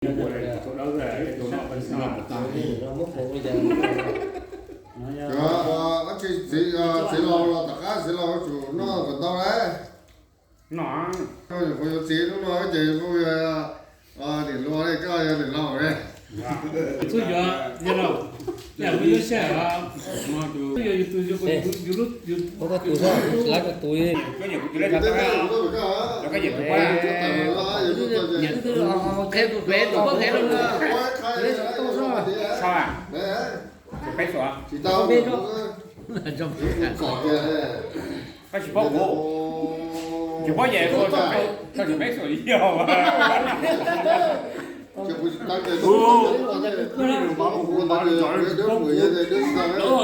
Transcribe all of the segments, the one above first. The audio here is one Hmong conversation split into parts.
Txiv laus los tom qab txiv laus tsum noj kom ntau lawm. Kuv yuav txiv lub no ces kuv yog niam hluas ne, koj yog niam laus ne. Txuj yuav yog laus, yam kuv yuav sij hawm, txuj yuav yus tus yus, yus lub, yus lub tus, lawv tus tus. Koj tsis paub kuv, tsis paub ces tau tsis peb xus yog.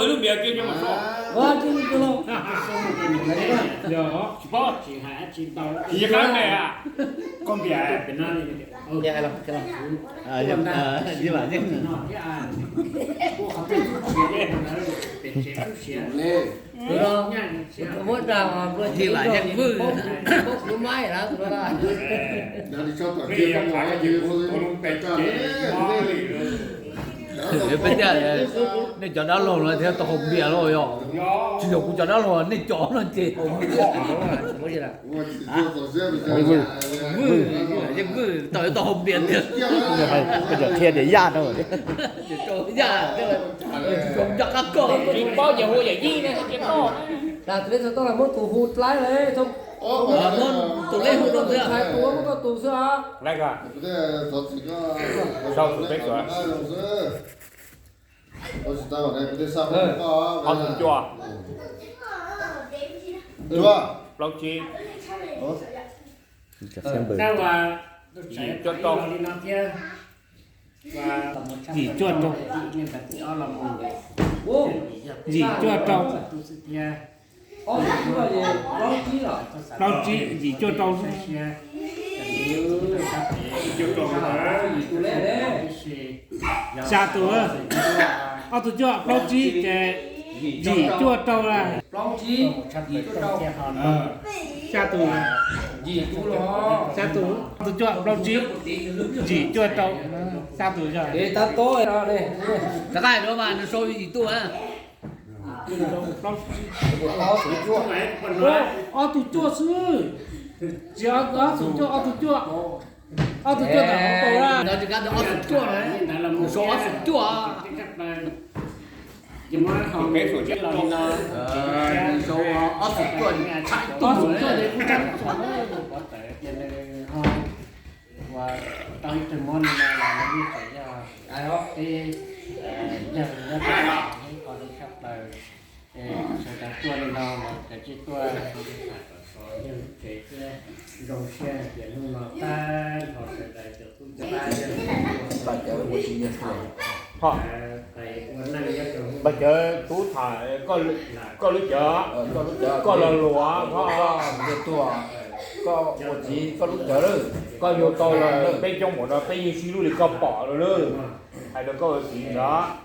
Lub npias kiag cov mas so. Tsis paub, tsis qab me a, koj npias. Muab dag nplua cev paub kwv maib lawm. Peb tiag, nej cov dab laug no thiab tau haus npias los yog? Tsis yog kuv cov dab laug, nej cov no ces haus npias. Vwj, yeej vwj, tau yuav tau haus npias tiag. Qhia tias yaj no, yaj, tsis paub ces hu yawm yij ne, tsis noj. Tus peb txog toj los muab tus hu dlaib lawm. Tus lej hu rau ntawd, tus muab koj tus xwb os. Sau tus peb xwb. Ob tug cuaj, plaub tsib, yim cuaj rau, yim cuaj rau, yim cuaj rau, plaub tsib, yim cuaj rau. Xya tus, ob tug cuaj plaub tsib ces yim cuaj rau. Xya tus, xya tus, ob tug cuaj plaub tsib, yim cuaj rau, xya tus. Rov qab hais dua mas nws sau yim tuj. Ob tug cuaj xwb, tsis ob tug cuaj, ob tug cuaj, ob tug cuaj ntawm hauv paus na. Ntawd tsis kav ntawd ob tug cuaj na, nws sau ob tug cuaj. Ces muab hau peb xus, sau ob tug cuaj, ob tug cuaj. Tau ib tug mob li no los yeej tseem yog peb yawg nyob rau ib qho tshaj plaws. Sawv daws tuaj li no los cov tsis tuaj, yawg lub tsev thiab. Zoo siab hais tias hnub no tag nrho sawv daws cov tub cov ntxhais, pab cawv tub tham, koj lub cawv, koj los luas, koj ua txiv koj lub cawv lawm, koj yug tau lawm peb coob npaum no peb yeej sib hlub li koj pom lawm. Hais rau koj ua txiv ntag.